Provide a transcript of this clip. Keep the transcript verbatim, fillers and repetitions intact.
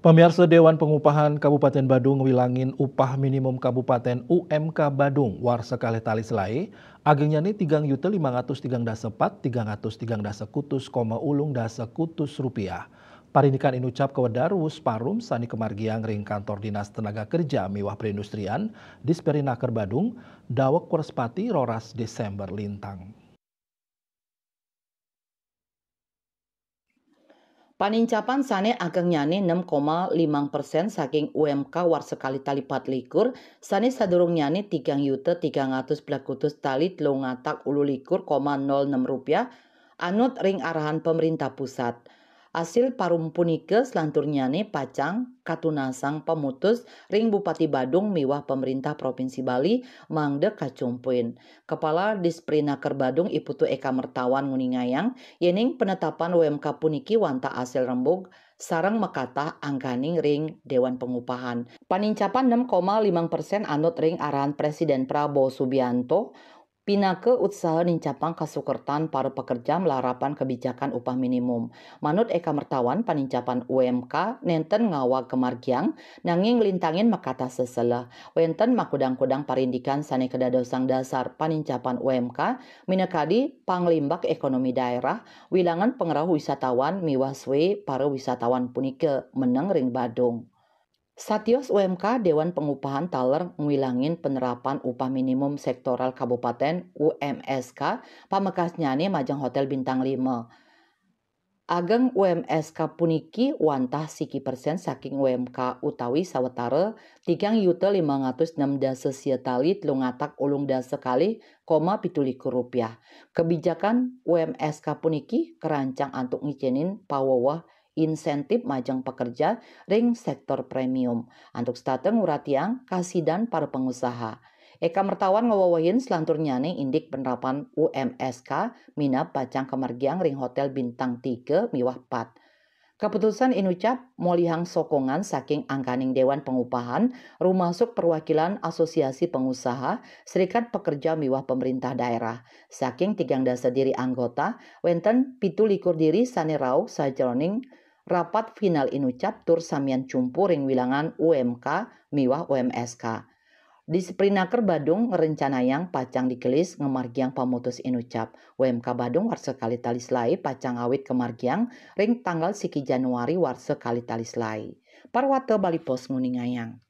Pamiarsa, Dewan Pengupahan Kabupaten Badung ngwilangin upah minimum kabupaten, U M K, Badung warsa kalih tali selaé, agengnyane tigang yuta limang atus tigang dasa pat, tigang atus tigang dasa kutus koma ulung dasa kutus rupiah. Parindikan inucap kawedar wus parum sane kamargiang ring Kantor Dinas Tenaga Kerja miwah Perindustrian, Disperinaker Badung, daweg Wrespati roras Desember lintang. Panincapan sane agengnyane nem koma limang persen saking U M K warsa kalih tali patlikur, sane sadurungnyane tigang yuta tigang atus plekutus tali telung atak ulu likur koma nol nem rupiah, anut ring arahan pemerintah pusat. Asil parum punika selanturnyane pacang katunasang pamutus ring Bupati Badung miwah pemerintah Provinsi Bali mangda kacumpuin. Kepala Disperinaker Badung, I Putu Eka Mertawan, nguningayang yening penetapan U M K puniki wantah asil rembug sareng makatah angganing ring Dewan Pengupahan. Panincapan nem koma limang persen anut ring arahan Presiden Prabowo Subianto, pinaka utsaha nincapang kasukertan para pekerja malarapan kebijakan upah minimum. Manut Eka Mertawan, panincapan U M K nenten ngawag kamargiang, nanging nglintangin makatah seseleh. Wenten makudang-kudang parindikan sane kadadosang dasar panincapan U M K, minakadi panglimbak ekonomi daerah, wilangan pangrauh wisatawan miwah sue para wisatawan punika meneng ring Badung. Satios U M K, Dewan Pengupahan taler ngwilangin penerapan upah minimum sektoral kabupaten, U M S K, pamekasnyane majeng hotel bintang lima. Ageng U M S K puniki wantah siki persen saking U M K utawi sawatara tigang yuta limang atus nem dasa sia tali telung atak ulung dasa kalih koma pitu likur rupiah. Kebijakan U M S K puniki karancang antuk ngicenin paweweh insentif majeng pekerja ring sektor premium, antuk setata nguratiang kasidan para pengusaha. Eka Mertawan ngawewehin selanturnyane indik penerapan U M S K minab pacang kamargiang ring hotel bintang tiga miwah pat. Keputusan inucap molihang sokongan saking angganing Dewan Pengupahan, rumasuk perwakilan Asosiasi Pengusaha, Serikat Pekerja miwah pemerintah daerah. Saking tigang dasa diri anggota, wenten pitu likur diri sane rauh sajeroning rapat final inucap tur samian cumpu ring wilangan U M K miwah U M S K. Disperinaker Badung ngrencanayang pacang digelis ngamargiang pamutus inucap. U M K Badung warsa kalih tali selaé pacang awit kamargiang ring tanggal siki Januari warsa kalih tali selaé. Parwata Bali Post nguningayang.